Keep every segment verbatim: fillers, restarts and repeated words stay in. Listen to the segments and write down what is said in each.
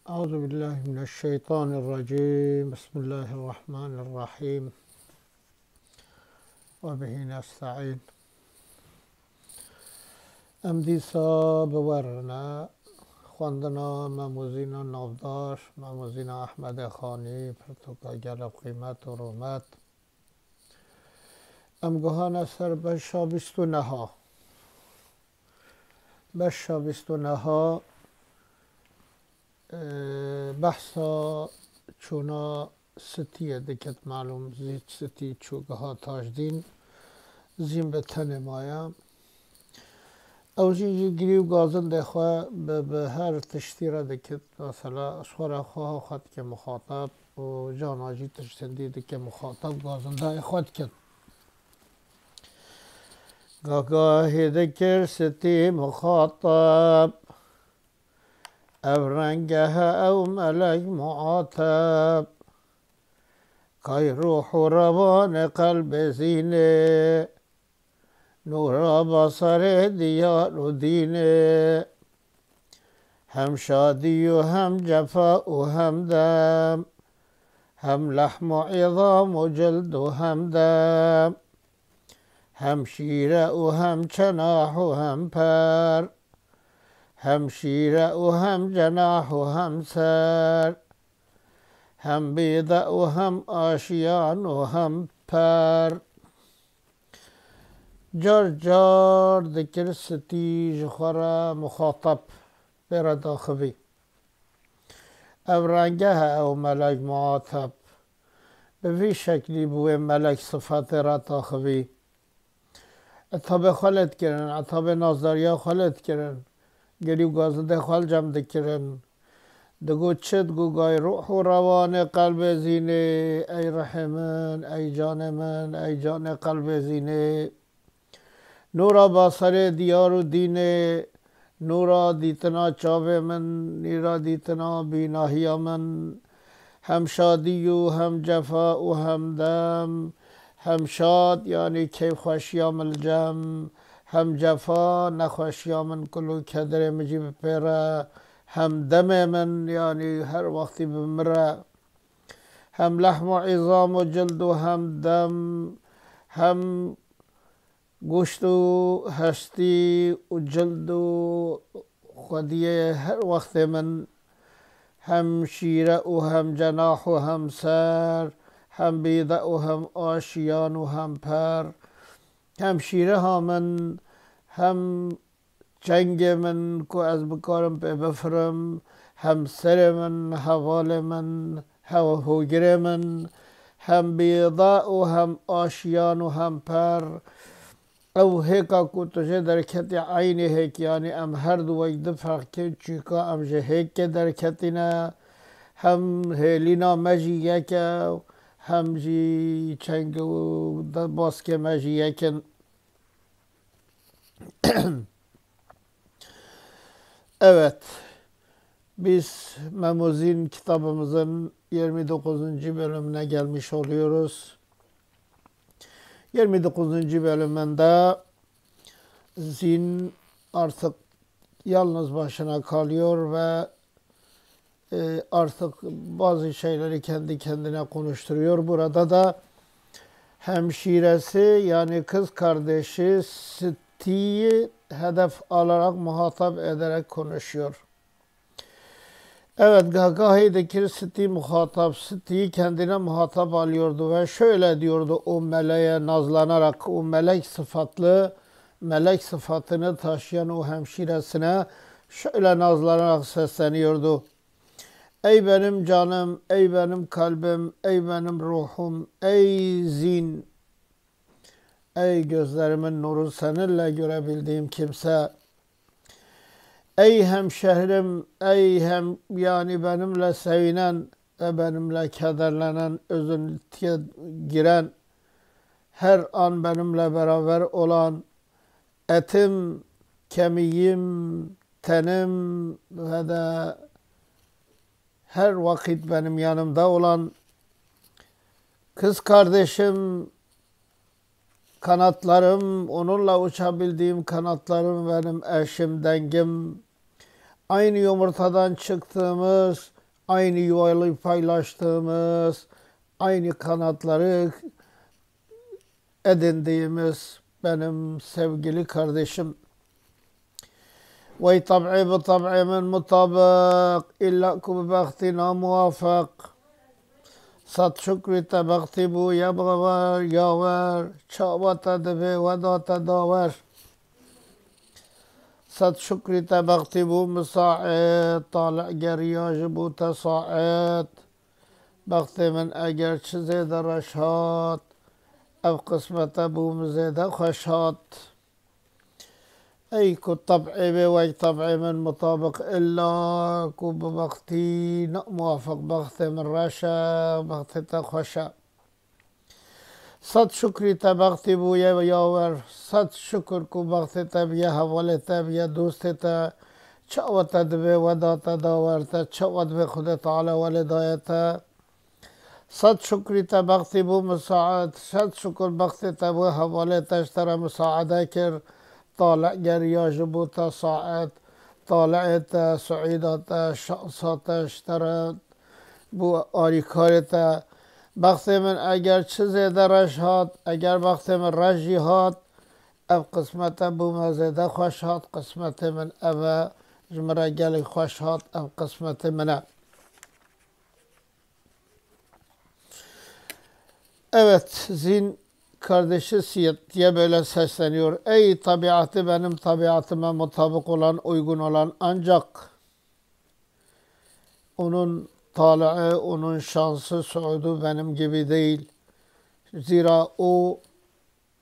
أعوذ بالله من الشيطان الرجيم. بسم الله الرحمن الرحيم. وبه نستعين. Em dîsa bi we re ne xwendina Memozîna navdar, Memozîna Ehmedê Xanî, pirtûka gelek qîmet û rûmet. Em guhane ser beşa bîst û neha. Beşa bîst û neha, e, behsa çûna Sitiyê dikit, malûm, zî Sitî çû giha Tajdîn, Zîn bi tenê maye. Ew jî ji girî û gazindê xwe bi, bi her tiştî re dikit. Mesela, ji xwe re xweha xwe dike muxatab û cana jî tiştindî dike muxatab, gazindayê xwe dikin. Gahgahê dikir Sitî muxatab. Ev rengehe ew melek muateb. Kay ruh û rewanê qelbê zînê. Nûra basarê diyar û dînê. Hem şadî û hem cefa û hem dem. Hem lehm û îzam û cild û hem dem. Hem şîre û hem çenah û hem per. Hem şîre û hem cenah û hem ser. Hem bîde û hem aşiyan û hem per. Car car dikir Sitî ji xwe re muxatab, pê re daxivî. Ev rengehe ew melek muateb. Bi vî şeklî bi wê melek sifetê re daxivî. Etabê xwe lê dikirin, etabê nazdariya xwe lê dikirin. Girî û gazindê xwe li cem dikirin. Digot çi? Digot gay ruh û rewanê qelbê zînê, ey rihê min, ey canê min, ey canê qelbê zînê. Nûra basarê diyar û dînê, nûra dîtina çavê min, nîra dîtina bînahiya min. Hem şadî û hem cefa û hem dem. Hem şad, yanî keyfxweşiya min li cem, hem cefa, nexweşiya min, kul û kederê min jî bi pê re, hem demê min, yanî her wextî bi min re. Hem lehm û îzam û cild û hem dem, hem goşt û hestî û cild û xwediyê her wextê min, hem şîre û hem cenah û hem ser, hem bîde û hem aşiyan û hem per, hem şîreha min, hem çengê min ku ez bikarim pê bifirim, hem serê min, hevalê min, hev hogirê min, hem bîda û hem aşiyan û hem per. Ew hêka ku tu jê derketî eynî hêk, yanî em her du wek du ferq kin, çîka em ji hêkê derketîne, hem hêlîna me jî yek e, hem jî çeng û de-, baskê me jî yek in. Evet, biz Memuzin kitabımızın yirmi dokuzuncu bölümüne gelmiş oluyoruz. Yirmi dokuzuncu bölümünde Zin artık yalnız başına kalıyor ve e, artık bazı şeyleri kendi kendine konuşturuyor. Burada da hemşiresi, yani kız kardeşi Siti'yi hedef alarak, muhatap ederek konuşuyor. Evet, gahgahê dikir Sitî muhatap, Sitî kendine muhatap alıyordu ve şöyle diyordu o meleğe nazlanarak, o melek sıfatlı, melek sıfatını taşıyan o hemşiresine şöyle nazlanarak sesleniyordu. Ey benim canım, ey benim kalbim, ey benim ruhum, ey zin, ey gözlerimin nuru, seninle görebildiğim kimse, ey hemşehrim, ey hem, yani benimle sevinen ve benimle kederlenen, üzüntüye giren, her an benimle beraber olan, etim, kemiğim, tenim ve de her vakit benim yanımda olan kız kardeşim, kanatlarım, onunla uçabildiğim kanatlarım, benim eşim, dengim, aynı yumurtadan çıktığımız aynı yolu paylaştığımız, aynı kanatları edindiğimiz benim sevgili kardeşim. Wey teb'ê bi teb'ê min mutabık, illa ku bi bextî namuvafık. Sed şukrî te bextî bûye bawer, yawer, çawa te divê we da te dawer. Sed şukrî te bextî bû misaet, taliq geriya ji bo te saet. Bextê min eger çi zêde reş hat, ev qismete bû min zêde xweş hat. Ey ku teb'ê wê wek teb'ê min mutabık, illa ku bi bextî ne muwafiq, bextê min reş e, bextê te xweş e. Sed şukrî te bextî bûye yawer. Sed şukr ku bextê te biye, hevalê te biye, dostê te. Çawa te divê we da te dawer, te çawa divê Xwedê Teala welê daye te. Sed şukrî te bextî bû misaet. Sed şukr bextê te bû, hevalê te ji te re misaede kir. Taliq geriya ji bo te saet. Taliqê te, suîda te, şansa te ji te re bû, alîkarê te. Bextê min eger çi zêde reş hat, eger bextê min reş jî hat, ev qismete bû me zêde xweş hat, qismetê min ev e, ji min re gelek xweş hat, ev qismetê min e. Evet, Zîn kardeşi Siyet diye böyle sesleniyor. Ey tabiatı benim tabiatıma mutabık olan, uygun olan, ancak onun tali'i, onun şansı, suudu benim gibi değil. Zira o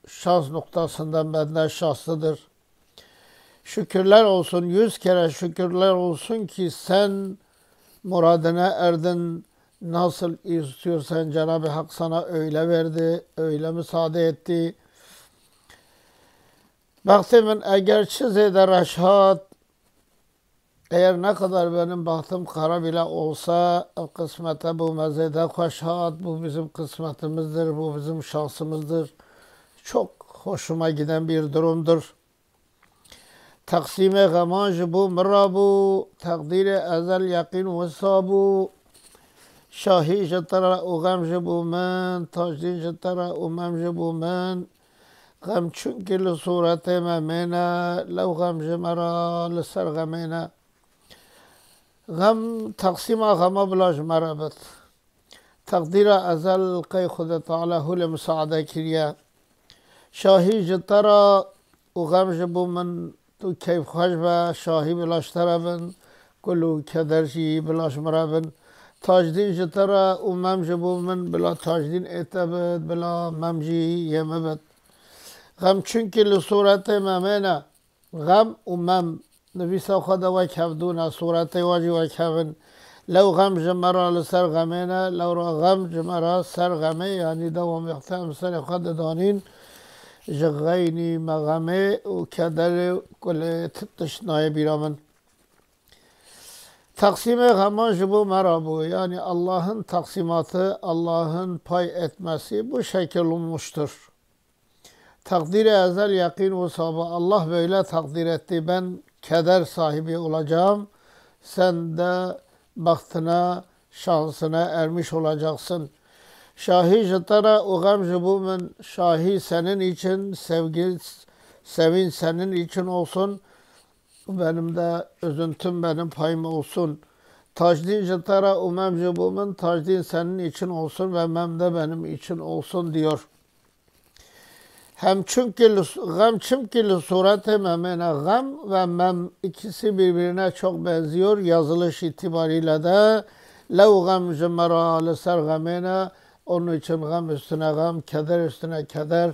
şans noktasında benden şanslıdır. Şükürler olsun, yüz kere şükürler olsun ki sen muradına erdin. Nasıl istiyorsan Cenab-ı Hak sana öyle verdi, öyle müsaade etti. Bextê min eger çi zêde reş hat, eğer ne kadar benim bahtım kara bile olsa, ev qismete bû me zêde xweş hat, bu bizim kısmetimizdir, bu bizim şansımızdır. Çok hoşuma giden bir durumdur. Teqsîmê xeman ji bo min re bû, teqdîrê ezel yeqîn wisa bû. Şahî ji te re û xem ji bo min, tacdîn ji te re û mem ji bo min. Xem çunkî li sûretê me mêne, lew xem ji me re li ser xemê ne. Xem, teqsîma xema bila ji me re bit. Teqdîra ezel qey Xwedê Teala hûlê misaade kiriye. Şahî ji te re û xem ji bo min, tu keyfxweş be, şahî bila ji te re bin, kul û keder jî bila ji min re bin. Tacdîn ji te re û mem ji bo min, bila tacdîn ê te bit, bila mem jî yê min bit. Xem çunkî li sûretê me mêne. Xem û mem nivîsa xwe de wek hevdû ne, sûretê wan jî wek hev in. Lew xem ji me re li ser xemê ne, lewra xem ji me re ser xemê, yanî dewam wextê em serê xwe didanîn ji xeynî mexemê û kederê kulê ti tişt nayê bîra min. Teqsîmê xeman ji bo me re bû, yanî Allah'ın taksimatı, Allah'ın pay etmesi bu şekil olmuştur. Takdîrê ezel yeqîn wisa bû. Allah böyle takdir etti. Ben keder sahibi olacağım. Sen de bahtına, şansına ermiş olacaksın. Şahî ji te re û xem ji bo min. Şahî senin için, sevgi, sevinç senin için olsun. Benim de üzüntüm benim payım olsun. Tacdîn ji te re û mem ji bo min. Tacdîn senin için olsun ve mem de benim için olsun diyor. Hem çünkü li, xem çimkî li sûretê me mêne. Xem ve mem ikisi birbirine çok benziyor yazılış itibariyle de. Lew xem ji me re li ser xemê ne, onun için xem üstüne xem, keder üstüne keder.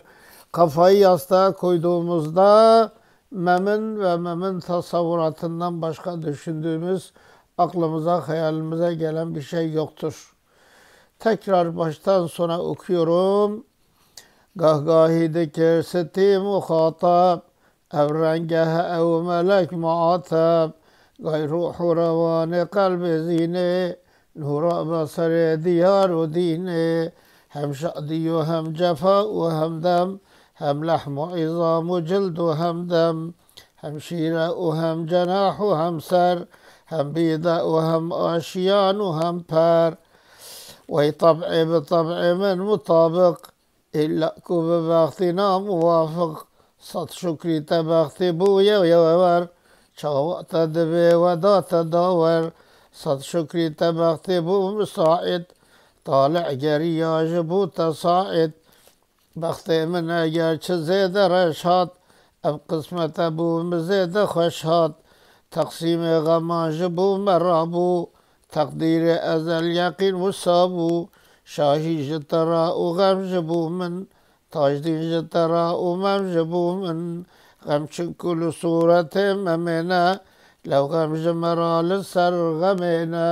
Kafayı yastığa koyduğumuzda memin ve memin tasavvuratından başka düşündüğümüz, aklımıza, hayalimize gelen bir şey yoktur. Tekrar baştan sona okuyorum. Gahgahî dikir sitî muxatab, ev rengeh ew melek muateb, gay ruh û rewanê qelbê zînê, nûra beserê diyar û dînê, hem şadî û hem cefa û hem dem, hem lehm û îzam û cild û hem dem, hem şîre û hem cenah û hem ser, Hem bîde û hem aşiyan û hem per. Wey teb'ê bi teb'ê min mutabiq, îlla ku bi bextî namuwafiq. Sed şukrî te bextî bûye yewer, çawa te divê we da te dawer. Sed şukrî te bextî bû misaîd, talih geriya ji bo te saîd. Bextê min eger çi zêde reş hat, ev qismete bo min zêde xweş hat. Teqsîmê xeman ji bo me rabû, teqdîrê ezel yeqîn wisa bû. Şahî ji te ra û xem ji bo min, tajdîn ji te ra û mem ji bo min. Xem çinku li sûretê memê ne, lew xem ji me ra li ser xemê ne.